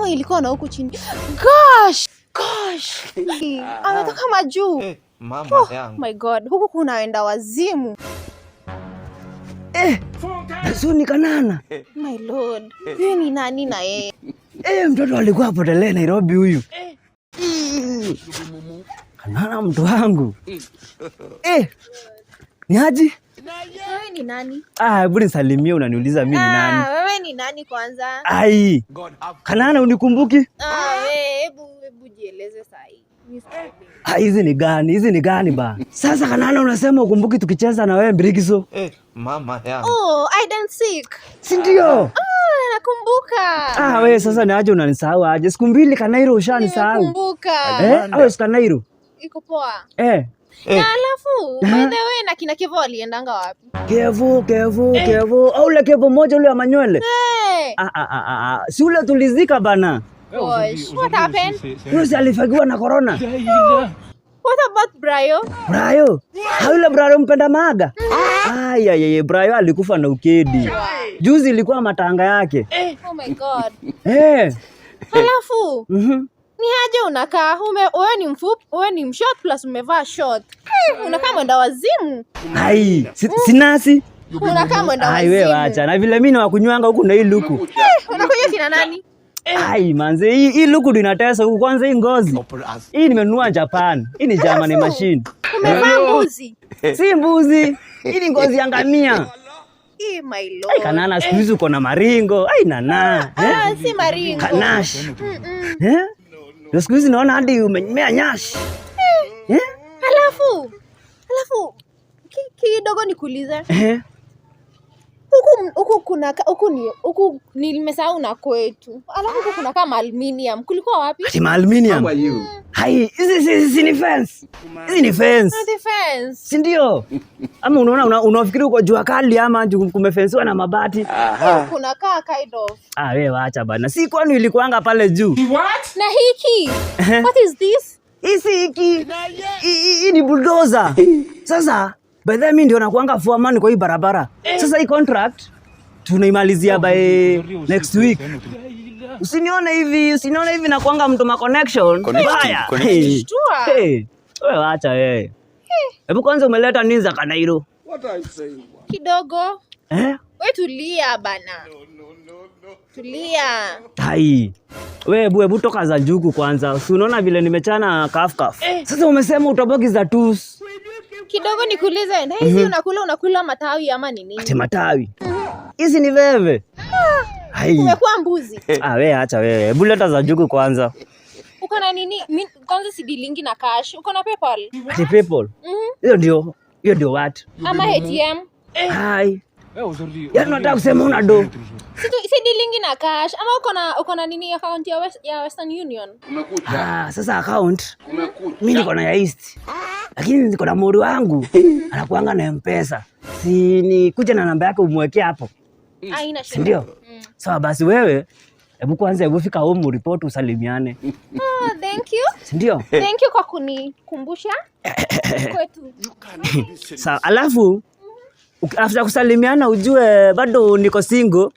Ama ilikuwa na huku chini. Gosh! Gosh! Ametoka majuu. Eh, mama yangu. My God, huku kunaenda wazimu. Eh, Suni Kanana. My Lord. Huyu ni nani na yeye? Eh, mtoto alikuwa apotelee Nairobi huyu. Kanana mtu wangu. Eh, ni aje? Wewe ni nani? Ah, hebu nisalimie, unaniuliza mimi ni nani? Ah, wewe ni nani kwanza? Ai, Kanana unikumbuki? Ah, wewe hebu jieleze sahi. Mimi sikuelewi. Ah, hizi ni gani? Hizi ni gani ba? Sasa Kanana unasema ukumbuki tukicheza na wewe Mbirikiso? Eh, mama yangu. Oh, hide and seek. Si ndio? Ah, nakumbuka. Ah, wewe sasa ni aje unanisahau aje? Siku mbili Kanairo ushanisahau. Nimekumbuka. Eh, au si Kanairo? Iko poa. Eh. Na alafu, by the way, na kina Kevo waliendanga wapi? Kevo, Kevo, Kevo. Au ule Kevo moja ule wa manywele? Hey, Ah, ah, ah, ah. Si ule tulizika bana. Gosh, what happened? Yule si alifagiwa na corona. What about Brayo? Brayo. Ha, yule Brayo mpenda maaga. Ai, ai, ai, Brayo alikufa na ukedi. Juzi ilikuwa matanga yake. Oh my God. Eh. Alafu, ni aje unakaa? Wewe ni mfupi, wewe ni mshort plus umevaa short. Unakaa mwenda wazimu. Ai, sinasi. Unakaa mwenda Ai, wewe wazimu. acha. Na vile mimi nawakunywanga huku na hii luku. Unakunywa kina nani? Ai, manze, hii luku ndio inatesa huku kwanza hii ngozi. Hii nimenunua Japan. Hii ni German Alafu, machine. umevaa mbuzi. Si mbuzi. Hii ni ngozi ya ngamia. Eh, my Ai, Lord. Kanana siku hizi uko na maringo. Ai, nana. Eh? Ah, si maringo. Kanash. Eh? Ndio siku hizi naona hadi umemea nyash. Eh? Alafu kidogo nikuulize. Eh? Huku kuna huku ni huku nimesahau na kwetu. Alafu huku kuna kama aluminium. Kulikuwa wapi? Ati ma aluminium. How are you? Hai, hizi ni fence. Hizi ni fence. Not the fence. Si ndio? Ama unaona unafikiri uko jua kali ama kumefensiwa na mabati? Kuna kaa kind of. Ah, wewe wacha bana. Si kwani ilikuanga pale juu. Na hiki. What is this? Hii hiki. Hii ni bulldozer. Sasa by the way mimi ndio nakuanga foreman kwa hii barabara. Sasa hii contract tunaimalizia by next week. Usinione hivi nakuanga mtu ma connection. Connecting, Baya. connecting. Hey. Shtua. Hey. Wewe wacha wewe. Hebu kwanza umeleta nini za Kanairo? Kidogo. Eh? We tulia bana. Tulia. Tai. Wewe hebu toka za njugu kwanza. Si unaona vile nimechana kaf kaf. Sasa umesema utoboki za tus. Kidogo nikuulize, na hizi unakula matawi ama ni nini? Ati matawi. Hizi ni veve. Hai. Umekuwa mbuzi. Ah, wewe acha wewe. Hebu leta za njugu kwanza. Uko na nini? Kwanza si dealingi na cash. Uko na PayPal? Ati PayPal. Hiyo ndio what? Ama ATM? Hai. Yaani unataka kusema una do. Si dealingi na cash ama uko na nini, account ya Western Union? Ah, sasa account. Mimi niko na ya East. Lakini niko na mori wangu. Anakuanga na M-Pesa. Si ni kuja na namba yake umwekee hapo. Haina Si shida. ndio? Sawa basi wewe hebu kwanza hebu fika home report usalimiane. Oh, thank you. Si ndio? Thank you kwa kunikumbusha kwetu. Sawa, alafu after kusalimiana ujue bado niko single.